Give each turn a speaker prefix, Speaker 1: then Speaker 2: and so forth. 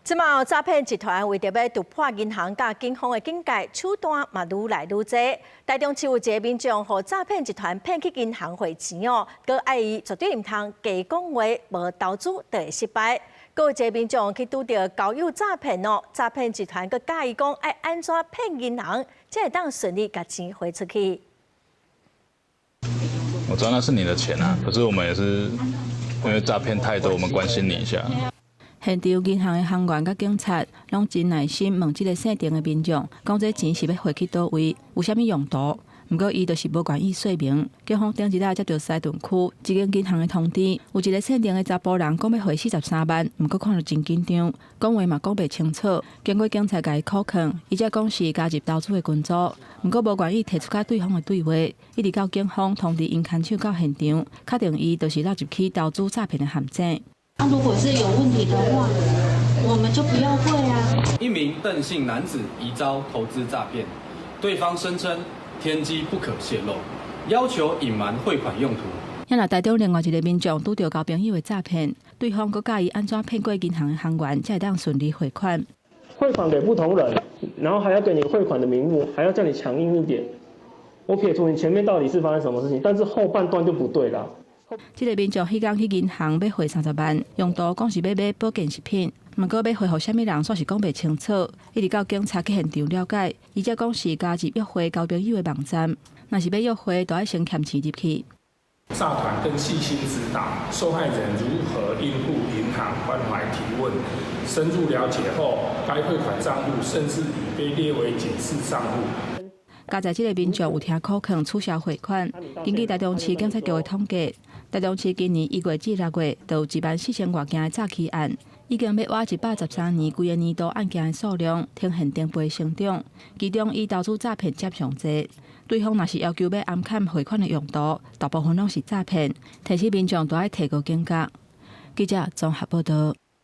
Speaker 1: 這馬詐騙集團為著欲突破銀行佮警方的警戒，手段嘛愈來愈濟。台中市有一个民眾予詐騙集團騙去銀行匯錢哦，閣愛伊絕對毋通假講話，無投資就會失敗。閣有一个民眾去拄著交友詐騙哦，詐騙集團閣教伊講愛按怎騙銀行，才會當順利共錢匯出去。
Speaker 2: 我知道那是你的錢啊，可是我們也是因為詐騙太多，我們關心你一下。
Speaker 3: 現場銀行的行員佮警察攏真耐心問這个姓鄭的民眾，講這錢是欲匯去佗位，有啥物用途？毋過伊就是無願意說明。警方頂一日接著西屯區一間銀行的通知，有一个姓鄭的查埔人講欲匯43萬，毋過看著真緊張，講話嘛講袂清楚。經過警察共伊苦勸，伊才講是加入投資的群組，毋過無願意提出佮對方的對話，一直到警方通知𪜶看守到現場，確定伊就是落入去投資詐騙的陷阱。
Speaker 4: 那如果是有問題的話，我們就不要匯啊。
Speaker 5: 一名鄧姓男子疑遭投資詐騙，對方聲稱天機不可洩露，要求隱瞞匯款用途。
Speaker 3: 若台中另外一个民眾拄著交朋友的詐騙，對方閣教伊按怎騙過銀行的行員，才會當順利匯款。
Speaker 6: 匯款給不同人，然後還要給你匯款的名目，還要叫你強硬一點。我撇除你前面到底是發生什麼事情，但是後半段就不對啦。
Speaker 3: 這个民眾彼工去銀行欲匯30萬，用途講是欲買保健食品，毋過欲匯予啥物人，煞是講袂清楚。一直到警察去現場了解，伊才講是加入約會交朋友的網站，若是欲約會，就愛先欠錢入去。
Speaker 7: 詐團更細心指導受害人如何應付銀行關懷提問，深入了解後，該匯款帳戶甚至已被列為警示帳戶。
Speaker 3: 佳哉這个民眾有聽苦勸取消匯款。根據台中市警察局的統計，台中市今年1月至6月，就有1萬4千外件的詐欺案，已經欲倚113年規个年度案件的數量，呈現成倍成長。其中以投資詐騙佔上濟，對方若是要求欲掩蓋匯款的用途，大部分攏是詐騙，提醒民眾都愛提高警覺。記者綜合報道。